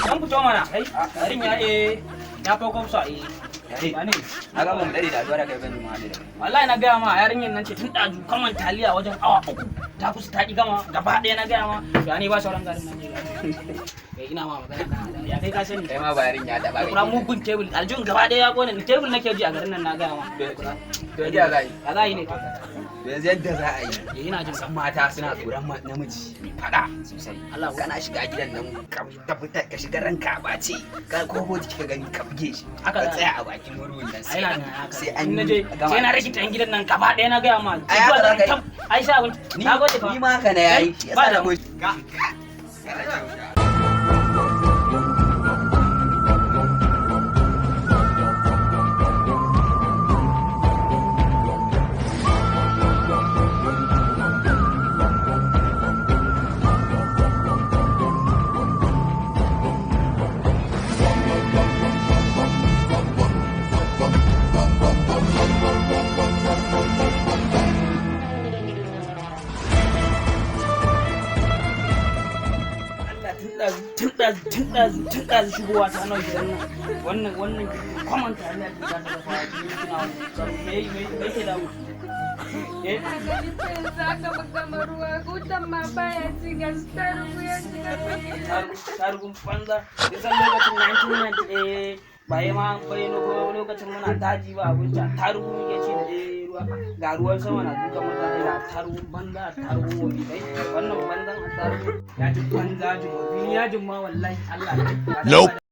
Dan fito mana kai. Garin ya ya fa kwamsa eh. Yare, Ya ne? na ga mun dade da addu'a da kai ban mu haɗu da kai. Wallahi na gaya ma yarinyar nan ce tun ɗazu kaman taliya wajen awa 3 ta kusa ta ƙi gama gaba ɗaya na gaya ma. Ya ne ba sauran garin nan ne. Kai ina ma magana kana da ya kai ka sani. Kai ma ba yarin ya taɓa Kura mugun tebul aljihun gaba ɗaya ya kone ni tebul nake ji a garin nan na gaya ma. To yanzu ya za a yi? Ya za a yi ne to? To yanzu yadda za a yi. Eh ina jin San mata suna tsoron namiji mai faɗa sosai. Allah ko. Kana shiga gidan nan ka tabbata ka shiga ranka a ɓace. Ka ko hoji kika gani ka buge shi. Haka Ka za a yi. tsaya a bakin murhun nan Ai sai na an haka. sai an In naje gama. sai na rage tan gidan nan gaba ɗaya na gaya ma. Ai, haka za ka yi. Ai sha abinci. Ni Na gode fa. ni ma haka na yayi. Shi Ba yasa na da gode. Allah tun ɗazu shigowa ta nawa gidan nan wannan kwaman taliya ce za ta dafa kina wani tsaro me yake damu eh. Tarugun banza ya san lokacin 1990 ba yi ma bai ko lokacin muna daji ba abinci tarugu muke ci da dai ruwa ga ruwan sama na duka mutane da tarugun banza tarugun wofi kai wannan banzan a tarugu ya ji banza ji wofi ni yajin ma wallahi Allah. Nope.